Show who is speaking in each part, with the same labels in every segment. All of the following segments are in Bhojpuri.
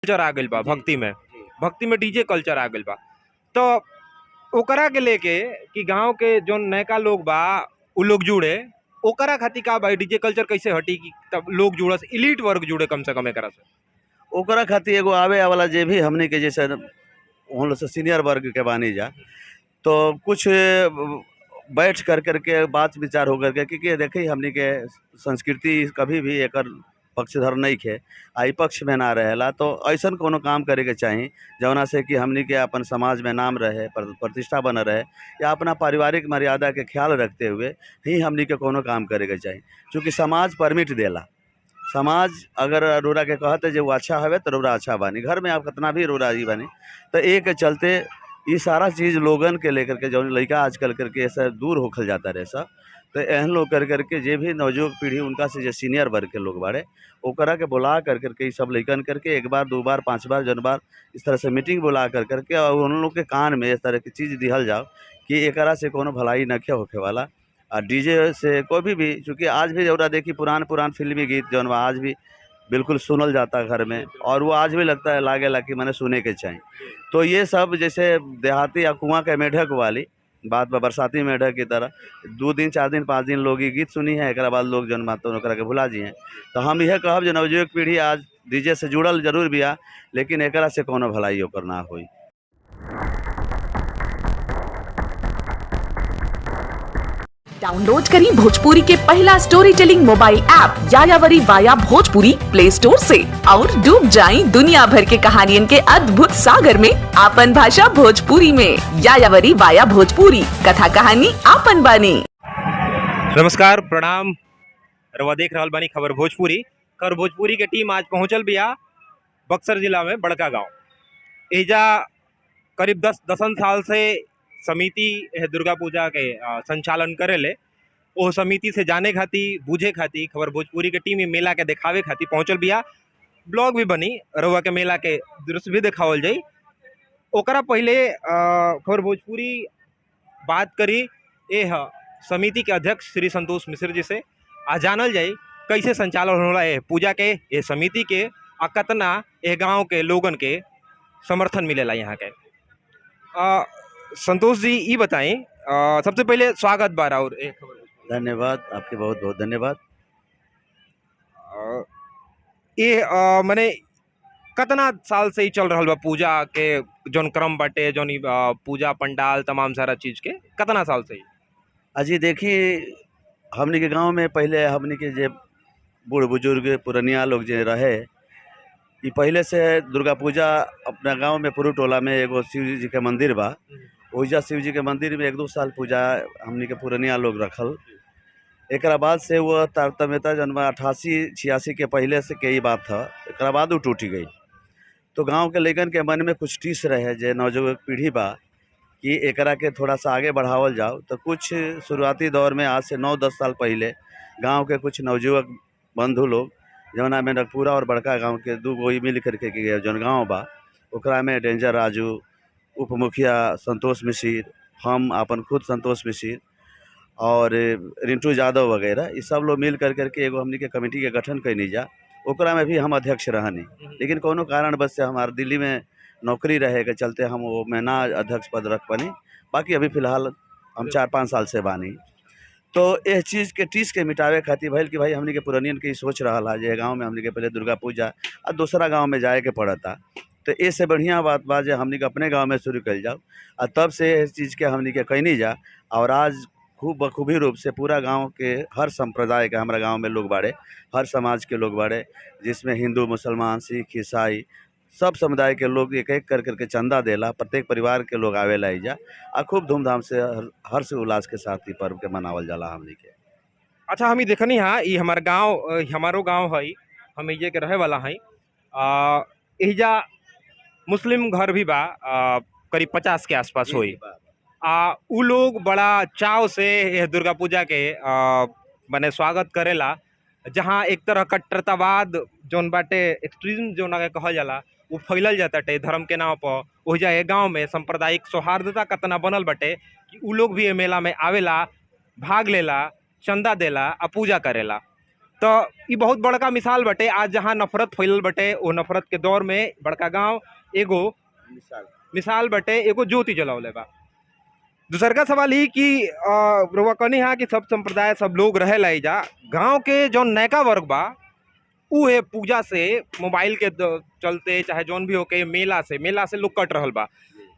Speaker 1: कल्चर आ गइल बा भक्ति में, भक्ति में डीजे कल्चर आ गइल बा। तो ओकरा के लेके कि गांव के जो नयका लोग बा उ लोग जुड़े, ओकरा खातिर का बा डीजे कल्चर कैसे हटी कि तब लोग जुड़स, इलीट वर्ग जुड़े कम से कम एकरा से?
Speaker 2: ओकरा खातिर एगो आवे वाला जे भी हमनी के जैसे उन लोग से सीनियर वर्ग के बानी जा, तो कुछ बैठ कर करके बात विचार हो करके कि देखी हमनी के संस्कृति कभी भी एकर पक्षधर नहीं खे आ ई पक्ष में ना रहेला, तो ऐसन कोनो काम करे के चाही जौना से कि हमनी के अपन समाज में नाम रहे, प्रतिष्ठा बनल रहे, या अपना पारिवारिक मर्यादा के ख्याल रखते हुए ही हमनी के कोनो काम करे के चाही। चूँकि समाज परमिट देला, समाज अगर रोरा के कहते जे वो अच्छा हवे तो रोरा अच्छा बानी, घर में आप कितना भी रोरा जी बानी, तो एक चलते ये सारा चीज़ लोगन के लेकर के जौन लड़का आजकल करके ऐसा दूर होखल जाता रहे सब, तो एहन लोग कर करके जे भी नवजुवक पीढ़ी उनका से जे सीनियर वर्ग के लोग बाड़े ओकरा के बुला कर करके ये सब लइकन करके एक बार दो बार पाँच बार जन बार इस तरह से मीटिंग बुला कर करके और उन लोग के कान में इस तरह की चीज़ दिहल जाओ कि एकरा से कोनो भलाई नखे होखे वाला। आ डीजे से कोई भी, चूँकि आज भी जौरा देखी पुरान पुरान फिल्मी गीत जौन बा आज भी बिल्कुल सुनल जाता घर में, और वो आज भी लगता है लागेला कि मैंने सुने के चाहिए। तो ये सब जैसे देहाती या कुआं के मेढक वाली बात बा, बरसाती मेढक की तरह 2 दिन 4 दिन 5 दिन लोग ये गीत सुनी है, एक बाद लोग जौन बात ओकरा के भुला जी हैं। तो हम यह कहब जो नवयुवक पीढ़ी आज डीजे से जुड़ल जरूर बिया, लेकिन एकरा से कोनो भलाई ओकर ना होई।
Speaker 3: डाउनलोड करें भोजपुरी के पहला story telling mobile app Yayavari via Bhojpuri play store से और डूब जाएं दुनिया भर के कहानियन के अद्भुत सागर में आपन भाषा भोजपुरी में। यायावरी वाया भोजपुरी, कथा कहानी आपन बानी।
Speaker 1: नमस्कार, प्रणाम। रवा देख रहल बानी खबर भोजपुरी। खबर भोजपुरी के टीम आज पहुंचल बिया बक्सर जिला में बड़का गांव। एजा करीब 10 साल से समिति एह दुर्गा पूजा के संचालन करेले। ओ समिति से जाने खाती बूझे खाती खबर भोजपुरी के टीम मेला के देखावे खाती पहुंचल बिया। ब्लॉग भी बनी, रउआ के मेला के दृश्य भी देखावल जाई। ओकरा पहले खबर भोजपुरी बात करी एह समिति के अध्यक्ष श्री संतोष मिश्र जी से, आ जानल जाई कैसे संचालन होला एह पूजा के, एह समिति के, आ कतना एह गांव के लोगन के समर्थन मिलेला यहाँ के। संतोष जी ई बताएं, सबसे पहले स्वागत बार और एक खबर।
Speaker 2: धन्यवाद आपके, बहुत बहुत धन्यवाद।
Speaker 1: ये माने कतना साल से ही चल रहा बा पूजा के जौन क्रम बाटे, जौन पूजा पंडाल तमाम सारा चीज़ के कतना साल से ही?
Speaker 2: अजी देखिए, हमनी के गांव में पहले हमनी के जे बूढ़ बुजुर्ग पुरनिया लोग जे रहे, ई पहले से दुर्गा पूजा अपना गांव में पुरु टोला में एगो शिव जी के मंदिर बा, ओइजा शिव जी के मंदिर में 1-2 साल पूजा हमनी के पुरनिया लोग रखल। एकरा बाद से वो तारतम्यता जन्म 88-86 के पहले से के ही बात था, एकरा बाद वो टूटी गई। तो गांव के लइकन के मन में कुछ टीस रहे जे नौजवान पीढ़ी बा कि एकरा के थोड़ा सा आगे बढ़ावल जाओ। तो कुछ शुरुआती दौर में आज से 9-10 साल पहले गांव के कुछ नवयुवक बंधु लोग जौना में नगपुरा और बड़का गांव के 2 गो मिल करके के जौन गाँव बा ओकरा में डेंजर राजू, उप मुखिया संतोष मिश्र, हम अपन खुद संतोष मिश्र और रिंटू यादव वगैरह, ये सब लोग मिल कर करके एगो हमनी के कमेटी के गठन कैनी जा। ओकरा में भी हम अध्यक्ष रहनी, लेकिन कोनो कारणवश से हमारे दिल्ली में नौकरी रहे के चलते हम वो में ना अध्यक्ष पद रख पानी। बाकी अभी फ़िलहाल हम 4-5 साल से बानी। तो यह चीज़ के टीस के मिटावे खातिर भइल कि भाई हमनी के पुरनियन के सोच रहा है जे गाँव में हमनी के पहले दुर्गा पूजा आ दूसरा गाँव में जाए के पड़ता, तो इससे बढ़िया बात बा जे हमनी के अपने गाँव में शुरू कइल जाओ। आ तब से इस चीज़ के हमनी के कैनी जा और आज खूब बखूबी रूप से पूरा गांव के हर संप्रदाय के हमारा गांव में लोग बाड़े, हर समाज के लोग बाड़े, जिसमें हिंदू, मुसलमान, सिख, ईसाई सब समुदाय के लोग एक एक कर करके चंदा देला, प्रत्येक परिवार के लोग आवेला एइजा आ खूब धूमधाम से हर्ष उल्लास के साथ ई पर्व के मनावल जाला हमनी के।
Speaker 1: अच्छा, हम ई देखनी हा, ई हमार गांव, हमारो गांव है, हम एइजे के रहे वाला हई। एहिजा मुस्लिम घर भी बा, करीब 50 के आसपास होई। आ उ लोग बड़ा चाव से यह दुर्गा पूजा के माने स्वागत करेला, जहाँ एक तरह कट्टरतावाद जौन बाटे, एक्सट्रीम जौन आगे कहल जाला, वो फैलल जाताटे धर्म के नाम पर। ओहिजा ए गांव में सांप्रदायिक सौहार्दता कतना बनल बाटे कि उ लोग भी ए मेला में आवेला, भाग लेला, चंदा देला आ पूजा करेला। तो ई बहुत बड़का मिसाल बटे। आज जहाँ नफरत फैलल बटे, वो नफरत के दौर में बड़का गांव एगो मिसाल बटे, एगो ज्योति जलौले बा। दूसरका सवाल ई कि रउआ कहनी हा कि सब संप्रदाय सब लोग रहेला एइजा, गांव के जौन नयका वर्ग बा उ है पूजा से मोबाइल के चलते चाहे जौन भी होके मेला से लोग कट रहल बा,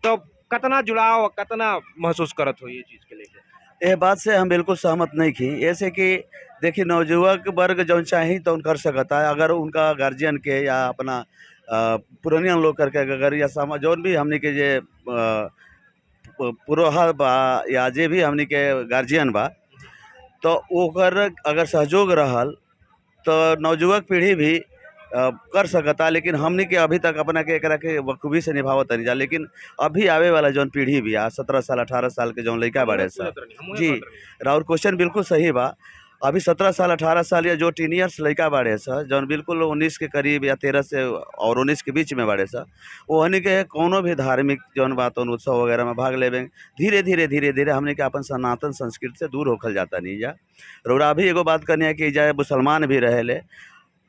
Speaker 1: तो कतना जुड़ाव कतना महसूस करत हो ये चीज़ के लेके?
Speaker 2: यह बात से हम बिल्कुल सहमत नहीं थी। ऐसे कि देखिए नवयुवक वर्ग जौन चाही तौन कर सकता है, अगर उनका गार्जियन के या अपना पुरानियन लोग करके अगर या जौन भी हमने के जे पुरोहा बा या जे भी हमने के गार्जियन बा, तो ओकर अगर सहयोग रहल तो नवयुवक पीढ़ी भी कर सकता। लेकिन हमने के अभी तक अपना के एकरा के बखूबी से निभावत नहीं जा, लेकिन अभी आवे वाला जौन पीढ़ी भी आ 17 साल 18 साल के जौन लड़का बड़े सा जी, राउर क्वेश्चन बिल्कुल सही बा। अभी 17 साल 18 साल या जो टीन ईयर्स लड़का बाड़े सा, जौन बिल्कुल 19 के करीब या 13 से और 19 के बीच में बाड़े सा, ओहनी के कोनो भी धार्मिक जौन बात उत्सव वगैरह में भाग लेवे, धीरे धीरे धीरे धीरे हमने के अपन सनातन संस्कृति से दूर होखल जाता नहीं जा। रउरा अभी एगो बात करनी है कि एइजा मुसलमान भी रहेले,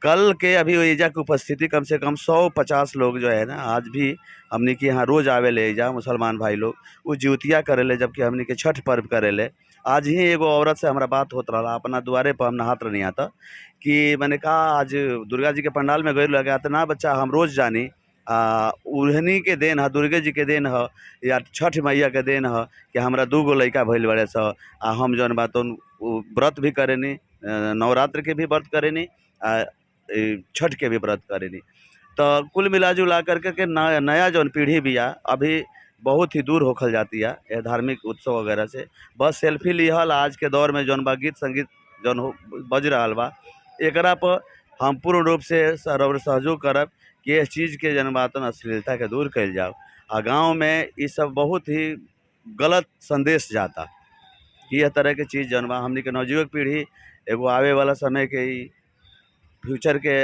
Speaker 2: कल के अभी एइजा के उपस्थिति कम से कम 150 लोग जो है ना आज भी हमने के यहाँ रोज़ आवेले एइजा मुसलमान भाई लोग, वो जितिया करेले, जबकि हमने के छठ पर्व करेले। आज ही एगो औरत से हमारा बात होत रहा, अपना दुआरे पर हम नहात रहनी आता कि मैंने कहा आज दुर्गा जी के पंडाल में गई लगा इतना बच्चा हम रोज़ जानी, उहनी के then है, दुर्गे जी के then है या छठ मैया के then है कि हमरा 2 गो लड़का भइल बड़े स, आ हम जौन बा तौन व्रत भी करेनी, नवरात्र के भी व्रत करेनी, आ छठ के भी व्रत करेनी। तो कुल मिला जुला कर के नया जौन पीढ़ी भी आ अभी बहुत ही दूर होखल जाती है यह धार्मिक उत्सव वगैरह से। बस सेल्फी लिहल आज के दौर में जौन बा गीत संगीत जौन हो बज रहा बा, एकरा पर हम पूर्ण रूप से सहयोग करब कि इस चीज़ के जौन बा तौन अश्लीलता के दूर कइल जाओ। आ गाँव में ये सब बहुत ही गलत संदेश जाता कि यह तरह के चीज़ जौन बा हमनी के नवयुवक पीढ़ी एगो आवे वाला समय के ही फ्यूचर के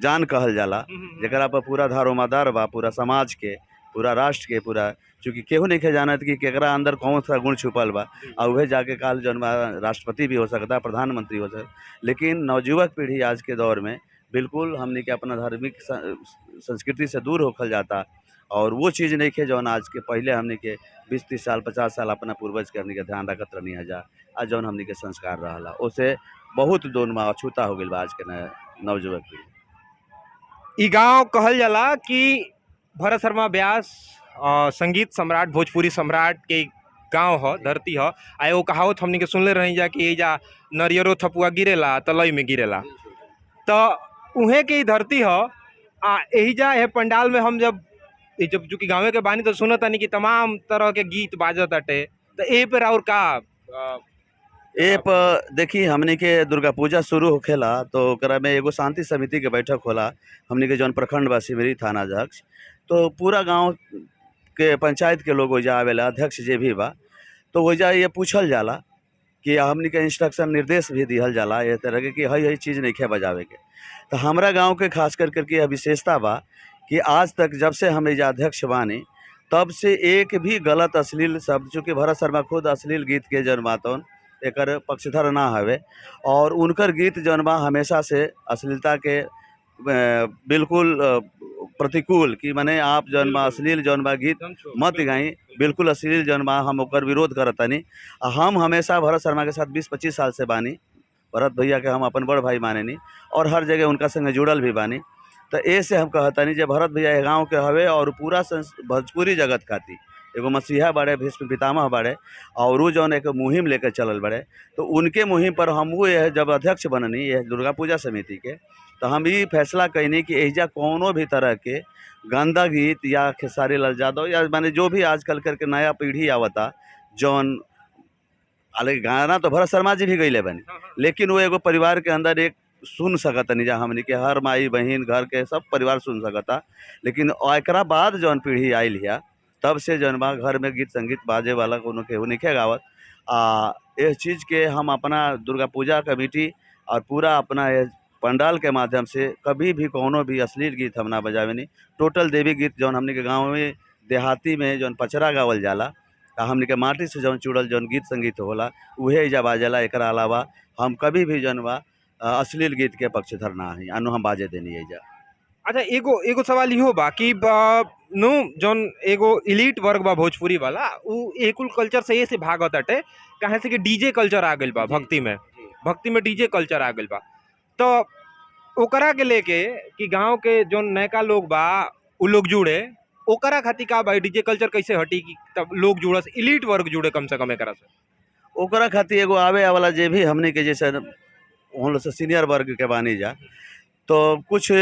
Speaker 2: जान कहल जाला, जेकरा पर पूरा धारोमदार बा पूरा समाज के, पूरा राष्ट्र के, पूरा चूँकि केहू नहीं जानत कि केकरा अंदर कौन सा गुण छुपल बा, आ उहे जाके काल जौन बा राष्ट्रपति भी हो सकता, प्रधानमंत्री हो सकता। लेकिन नवयुवक पीढ़ी आज के दौर में बिल्कुल हमनी के अपना धार्मिक संस्कृति से दूर होखल जाता, और वो चीज़ नहीं खे जौन आज के पहले हमनी के 20-30 साल 50 साल अपना पूर्वज के हमनी के ध्यान रखत रहनी जा, आज जौन हमनी के संस्कार रहा उसे बहुत दोन में अछूता हो गई बा आज के नवयुवक पीढ़ी।
Speaker 1: ई गांव कहल जाला कि भरत शर्मा व्यास संगीत सम्राट भोजपुरी सम्राट के गांव ह, धरती ह। आ एगो कहावत हमनी के सुनले रही जा कि एइजा नरियरो थपुआ गिरेला त लई में गिरेला, तो उहें के ई धरती ह। आ एहिजा एह पंडाल में हम जब चूँकि गाँवे के बानी तो सुनत तानी कि तमाम तरह के गीत बाजत ताटे, तो एही पर और का
Speaker 2: ए पर देखी हमनी के दुर्गा पूजा शुरू होखेला तो ओकरा में एगो शांति समिति के बैठक होला हमनी के जौन प्रखंड बा सिमरी थाना अध्यक्ष, तो पूरा गांव के पंचायत के लोग ओइजा आवेला, अध्यक्ष जे भी बा, तो ओइजा ये पूछल जाला कि हमनी के इंस्ट्रक्शन निर्देश भी दिहल जाला ये तरह के कि हई हई चीज़ नइखे बजावे के। तो हमरा गाँव के खास कर करके यह विशेषता बा कि आज तक जब से हम एइजा अध्यक्ष बानी तब से एक भी गलत अश्लील शब्द, चूँकि भरत शर्मा खुद अश्लील गीत के जौन बा तौन एकर पक्षधर ना हवे, और उनकर गीत जौन बा हमेशा से अश्लीलता के बिल्कुल प्रतिकूल कि माने आप जौन बा अश्लील जौन बा गीत मत गाई, बिल्कुल अश्लील जौन बा हम ओकर विरोध करतानी। हम हमेशा भरत शर्मा के साथ 20-25 साल से बानी, भरत भैया के हम अपन बड़ भाई मानेनी और हर जगह उनका संग जुड़ल भी बानी। तो ऐसे हम कहतानी जे भरत भैया गाँव के हवे और पूरा भोजपुरी जगत खातिर एगो मसीहा बाड़े, भीष्म पितामह बाड़े, और वो जौन एक मुहिम लेकर चलल बाड़े, तो उनके मुहिम पर हम वो यह जब अध्यक्ष बननी यह दुर्गा पूजा समिति के, तो हम ये फैसला कैनी कि एहिजा कोनो भी तरह के गंदा गीत या खेसारी लाल यादव या माने जो भी आजकल करके नया पीढ़ी आवता जौन अलग गाना तो भरत शर्मा जी भी गईले बनी, लेकिन वो एगो परिवार के अंदर एक सुन सकत नहीं जा हमनी के हर माई बहन घर के सब परिवार सुन सकता। लेकिन एकरा बाद जौन पीढ़ी आयल हिया तब से जौन बा घर में गीत संगीत बाजे वाला कोनो केहू नइखे गावत। आ इस चीज़ के हम अपना दुर्गा पूजा कमेटी और पूरा अपना पंडाल के माध्यम से कभी भी कोनो भी अश्लील गीत हम ना बजावेनी। टोटल देवी गीत जौन हमनी के गाँव में देहाती में जौन पचरा गावल जाला आ हमनी के माटी से जौन चुड़ल जौन गीत संगीत होला उहे एइजा बाजेला। एकरा अलावा हम कभी भी जौन बा अश्लील गीत के पक्षधर ना है, अनु हम बाजे देनी है जा।
Speaker 1: अच्छा, एगो एगो सवाल इहो बा कि नु जौन एगो इलीट वर्ग बा भोजपुरी वाला, उ एकुल कल्चर से ये से भागत ताटे, काहे से कि डीजे कल्चर आ गइल बा भक्ति में, भक्ति में डीजे कल्चर आ गइल बा। तो ओकरा के लेके कि गांव के जौन नयका लोग बा उ लोग जुड़े, ओकरा खातिर का भाई डीजे कल्चर कैसे हटी कि तब लोग जुड़स, इलीट वर्ग जुड़े कम से कम एकरा से?
Speaker 2: ओकरा खातिर एगो आवे वाला जे भी हमने के जैसे उन लोग से सीनियर वर्ग के बानी जा, तो कुछ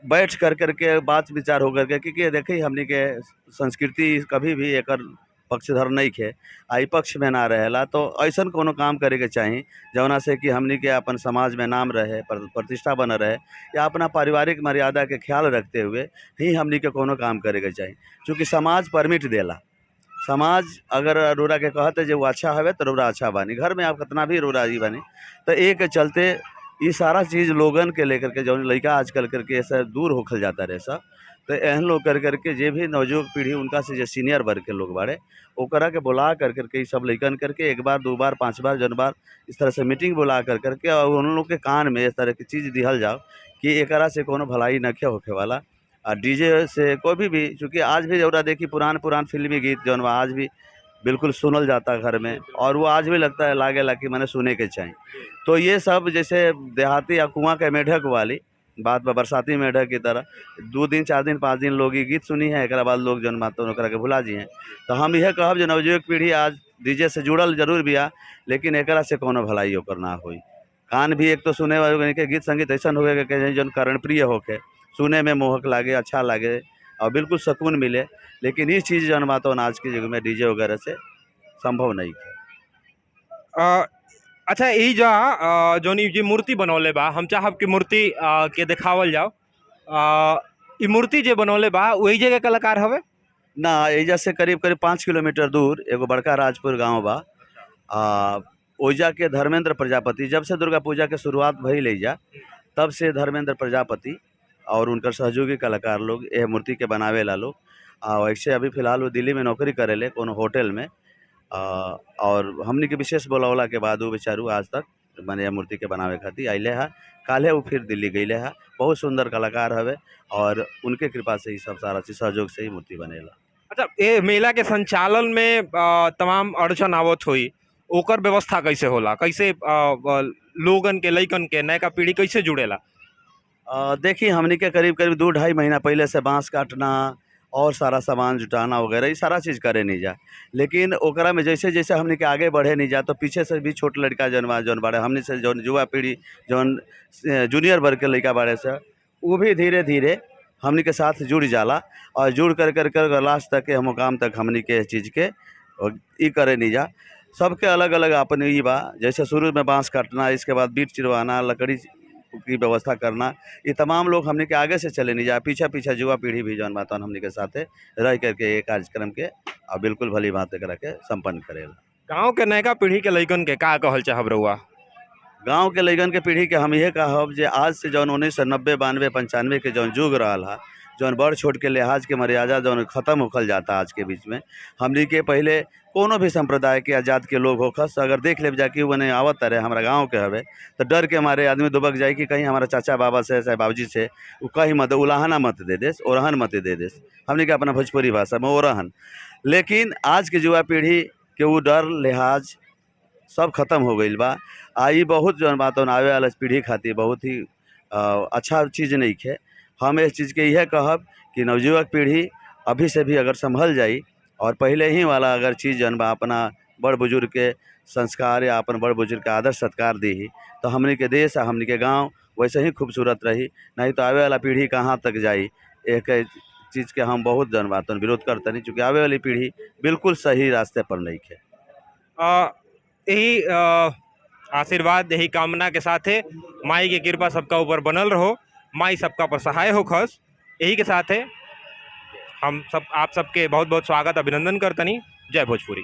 Speaker 2: बैठ कर करके बात विचार हो करके कि देखी हमने के संस्कृति कभी भी एकर पक्षधर नहीं खे, आ ई पक्ष में ना रहेला, तो ऐसन कोनो काम करे के चाही जौना से कि हमनी के अपन समाज में नाम रहे, प्रतिष्ठा बनल रहे, या अपना पारिवारिक मर्यादा के ख्याल रखते हुए ही हमनी के कोनो काम करे के चाही। चूँकि समाज परमिट देला, समाज अगर रोरा के कहते जे वो अच्छा हवे तो रोरा अच्छा बानी, घर में आप कितना भी रोरा जी बानी, तो एक चलते ये सारा चीज़ लोगन के लेकर के जौन लड़का आजकल करके ऐसा दूर होखल जाता रहे सब, तो एहन लोग कर करके जे भी नवजुवक पीढ़ी उनका से जे सीनियर वर्ग के लोग बाड़े ओकरा के बुला कर करके सब लइकन करके एक बार, दो बार, पाँच बार, जन बार इस तरह से मीटिंग बुला कर करके और उन लोग के कान में इस तरह की चीज़ दिहल जाओ कि एकरा से कोनो भलाई नखे होखे वाला। आ डीजे से कोई भी, चूँकि आज भी जौरा देखी पुरान पुरान फिल्मी गीत जौन बा आज भी बिल्कुल सुनल जाता घर में, और वो आज भी लगता है लागेला कि मैंने सुने के चाहिए। तो ये सब जैसे देहाती या कुआं के मेढक वाली बात बा, बरसाती मेढक की तरह 2 दिन 4 दिन 5 दिन लोग ये गीत सुनी है, एक बाद लोग जौन बात ओकरा के भुला जी हैं। तो हम यह कहब जो नवयुवक पीढ़ी आज डीजे से जुड़ल जरूर बिया, लेकिन एकरा से कोनो भलाई ओकर ना होई। कान भी एक तो सुने वाले के गीत संगीत ऐसा हो के जौन कर्णप्रिय होके सुने में मोहक लागे, अच्छा लागे और बिल्कुल सुकून मिले, लेकिन ये चीज़ जौन बात आज के युग में डीजे वगैरह से संभव नहीं है।
Speaker 1: अच्छा, यही जा जौन जे मूर्ति बनौले बा, हम चाहब कि मूर्ति के देखावल जाओ। ई मूर्ति जे बनौले बा वही जगह कलाकार हवे
Speaker 2: ना? एजा से करीब करीब 5 किलोमीटर दूर एगो बड़का राजपुर गांव बा, ओइजा के धर्मेंद्र प्रजापति, जब से दुर्गा पूजा के शुरुआत भइल एजा तब से धर्मेंद्र प्रजापति और उनकर सहयोगी कलाकार लोग यह मूर्ति के बनावे ला लोग। ऐसे अभी फिलहाल वो दिल्ली में नौकरी करेले कोनो होटल में, और हमनी के विशेष बोलावला के बाद वो बेचारू आज तक माने यह मूर्ति के बनावे खातिर अइले है। काल्हे वो फिर दिल्ली गईले है। बहुत सुंदर कलाकार हवे और उनके कृपा से ही सब सारा चीज़ सहयोग से ही मूर्ति बनेला।
Speaker 1: अच्छा, ये मेला के संचालन में तमाम अड़चन आवत हुई, ओकर व्यवस्था कैसे होला? कैसे लोगन के, लइकन के, नयका पीढ़ी कैसे जुड़ेला?
Speaker 2: देखिए, हमनी के करीब करीब 2-2.5 महीना पहले से बांस काटना और सारा सामान जुटाना वगैरह ये सारा चीज़ करे नहीं जा, लेकिन ओकरा में जैसे जैसे हमनी के आगे बढ़े नहीं जा तो पीछे से भी छोट लड़का जौन बा, जौन बाड़े हमनी से जौन युवा पीढ़ी जौन जूनियर वर्ग के लड़का बाड़े से वो भी धीरे धीरे हमनी के साथ जुड़ जाला और जुड़ कर कर कर लास्ट तक के हम काम तक हमनी के चीज़ के ई करे नहीं जा। सबके अलग अलग अपन ई बा, जैसे शुरू में बाँस काटना, इसके बाद बीट चिरवाना, लकड़ी की व्यवस्था करना, ये तमाम लोग हमने के आगे से चले नहीं जा, पीछा पीछा युवा पीढ़ी भी जौन बात हमने के साथे रह करके ये कार्यक्रम के और बिल्कुल भली बात करा के संपन्न करेला।
Speaker 1: गांव के नयका पीढ़ी के लइकन के का कहल चाहब रहुआ?
Speaker 2: गांव के लइकन के पीढ़ी के हम यह कहब जे आज से जौन 1990, 92, 95 के जौन युग रहा है, जौन बड़ छोट के लिहाज के मर्यादा जौन ख़त्म होखल जाता आज के बीच में, हमनी के पहले कोनो भी संप्रदाय के या जात के लोग होखस अगर देख ले जाके वो आवत रहे हमारा गांव के हवे तो डर के मारे आदमी दुबक जाए कि कहीं हमारा चाचा बाबा से चाहे बाबूजी से वो कहीं मत उलाहना मत दे देस, ओरहन मत दे देस, हमनी के अपना भोजपुरी भाषा में ओरहन। लेकिन आज के युवा पीढ़ी के वो डर लिहाज सब खत्म हो गई बा। आ ई बहुत जौन बात आवे वाला पीढ़ी खातिर बहुत ही अच्छा चीज़ नहीं है। हम इस चीज़ के यह कहब कि नवयुवक पीढ़ी अभी से भी अगर संभल जाई और पहले ही वाला अगर चीज़ जौन बा अपना बड़ बुजुर्ग के संस्कार या अपन बड़ बुजुर्ग के आदर सत्कार दी तो हमनी के देश और हमनी के गांव वैसे ही खूबसूरत रही, नहीं तो आवे वाला पीढ़ी कहाँ तक जाई। एक चीज़ के हम बहुत जौन बा विरोध करते नहीं, चूँकि आवे वाली पीढ़ी बिल्कुल सही रास्ते पर नहीं है।
Speaker 1: यही आशीर्वाद, यही कामना के साथे माई की कृपा सबका ऊपर बनल रहो, माई सबका पर सहाय हो खस। यही के साथ है हम सब आप सबके बहुत बहुत स्वागत अभिनंदन करतनी। जय भोजपुरी।